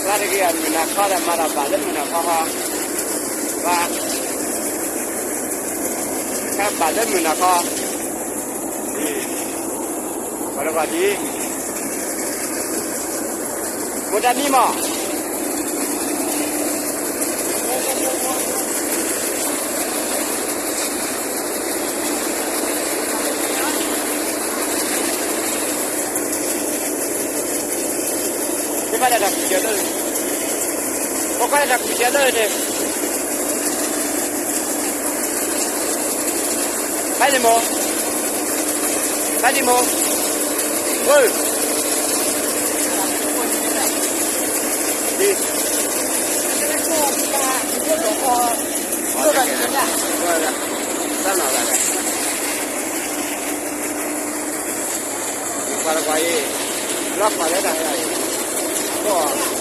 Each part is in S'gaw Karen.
တၢ်တဂ့ၤအမုၢ်နၤခီဒီး မၤတၢ်ဘၣ်လၢမုၢ်နၤခီခီ, ဘၣ်, ခဲဘၣ်လၢမုၢ်နၤခီ, ပှၤလၢပှၤဒ် မိၢ်တၢ်မံမီၢ် တဘၣ်လၢတၢ်ကူၣ်စဲးလၢ, ပကွၢ်လၢတၢ်ကူၣ်စဲးလၢန့ၣ်, ဘၣ်န့ၣ်မိၢ်, ဘၣ်န့ၣ်မိၢ်, ဝဲ, ဒ် တၢ်နီၢ်ဂၤဒဲး, ပှၤတပှၤအံၤ, လီၤပှၤလၢတၢ်ဟဲအံၤ,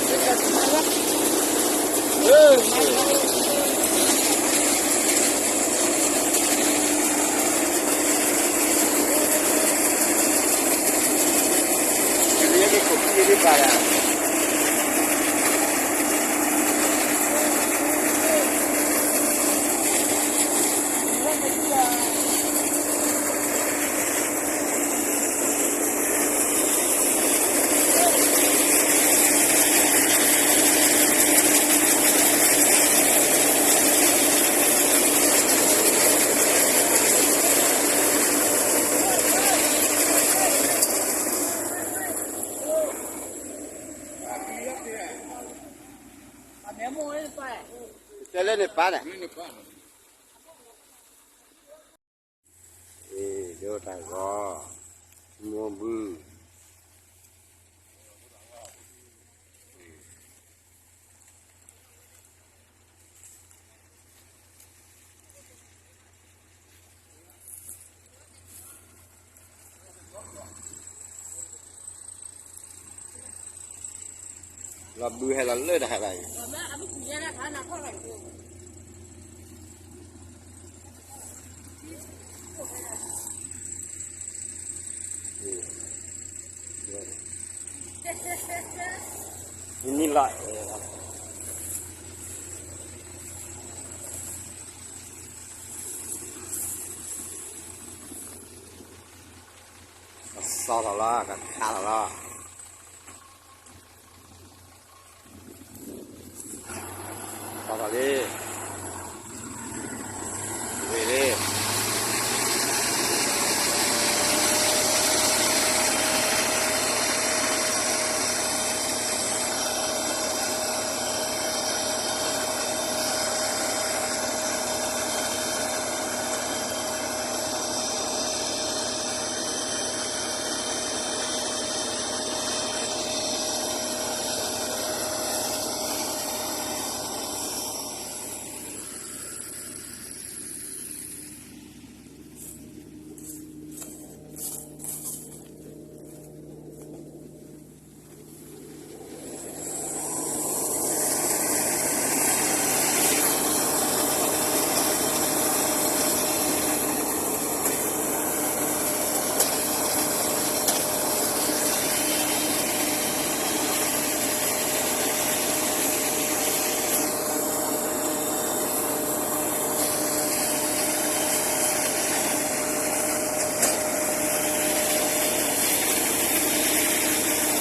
တဲလၢန့ၣ်ပၢ်န့ၣ်, အ့ၣ် ဒိတၢ်ဂီၤ, မိၢ်ဘု လီၤဘုဟဲလီၤလၢတၢ်ဟဲလီၤအံၤ, နံၤလီၤ, ကစီထီၣ်လီၤ ကခးထီၣ်လီၤ, ကစီထီၣ်လံ, ဝ့ၢ်လံ.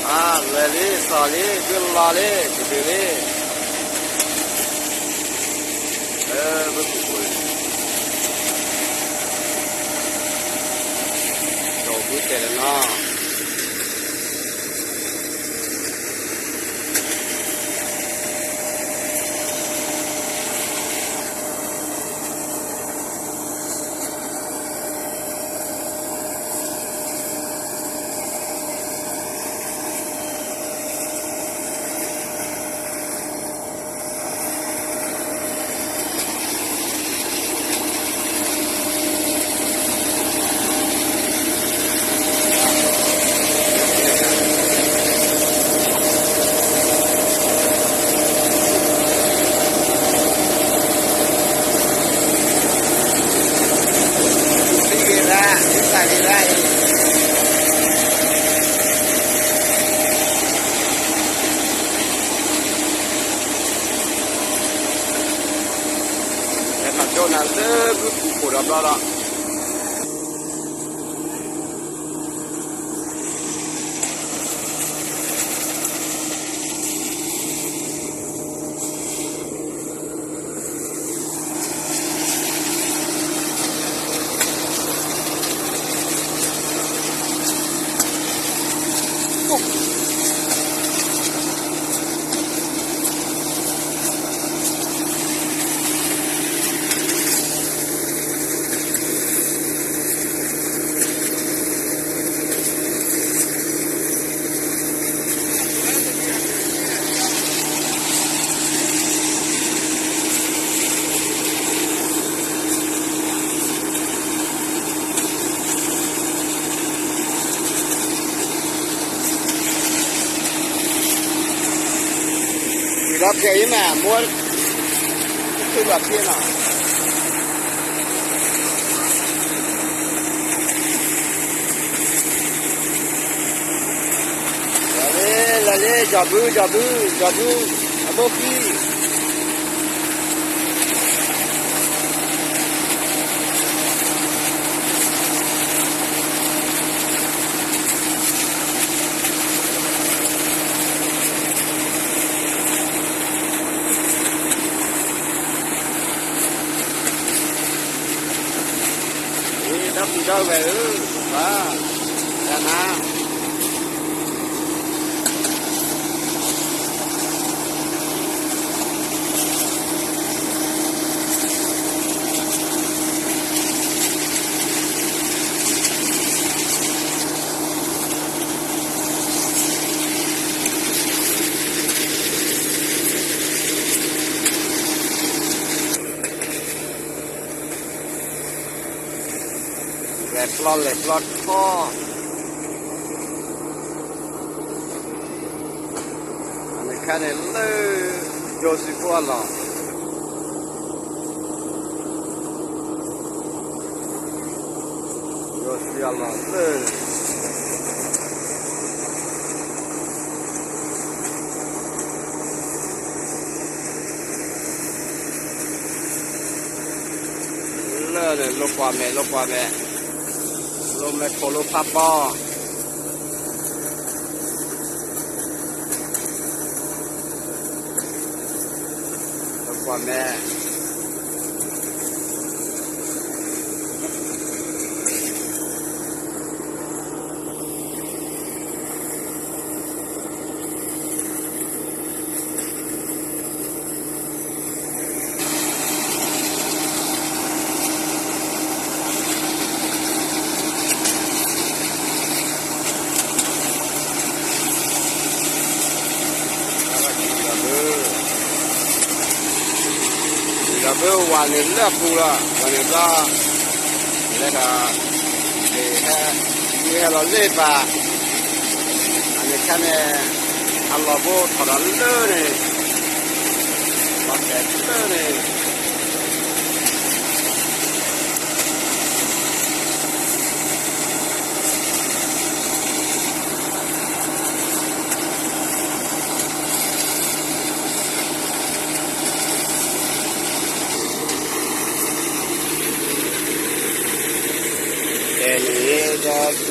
အါ လွဲၢ်လံ စီၤလံ ဒုးလီၤလံ တဒုးလံ, လၢမုၢ်ပူၤပူၤန့ၣ် ကီၢ်ဘုတဲာ်လီၤနီၤ. အ လၢဘုပူၤခိၣ်ဒီးဘျီဒီး ဝံၤဒီးဖျဲးအံၤမး မိၢ် တချုးဘၣ်ဖျဲးနီၤ လီၤလံ လီၤလံ ကၠီၤဘု ကၠီၤဘု ကၠီၤဘု အဘိခံ အ့ ဒီပုၢ်ဒီဝဲၢ်ဧၢ, ပှၤ, တၢ်နါ လဲၤပျီလဲၤပျီထီ, အန့ၣ်ခါန့ၣ်လၢ ယိၤစံဖိအလီၢ်, ယိၤစံအလီၢ်လၢ လၢန့ၣ် လိာ်ကွၢ်မဲာ် လိာ်ကွၢ်မဲာ်, လိာ်မဲာ်ခိၣ်လိာ်ဖးပီ, လိာ်ကွၢ်မဲာ် ဒီးဘုဝၤန့ၣ်လၢအပူၤလီၤ, ဝၤန့ၣ်ဘျီ, လဲၤဒီး, ဟဲ, ဟဲလီၤလ့ၣ်ပာ်, အန့ၣ်ခါန့ၣ်, အလီၢ်ဖိထီၣ်ဒီးလၢန့ၣ်, ပှၤတဲလၢန့ၣ် တဲန့ၣ်ဒီး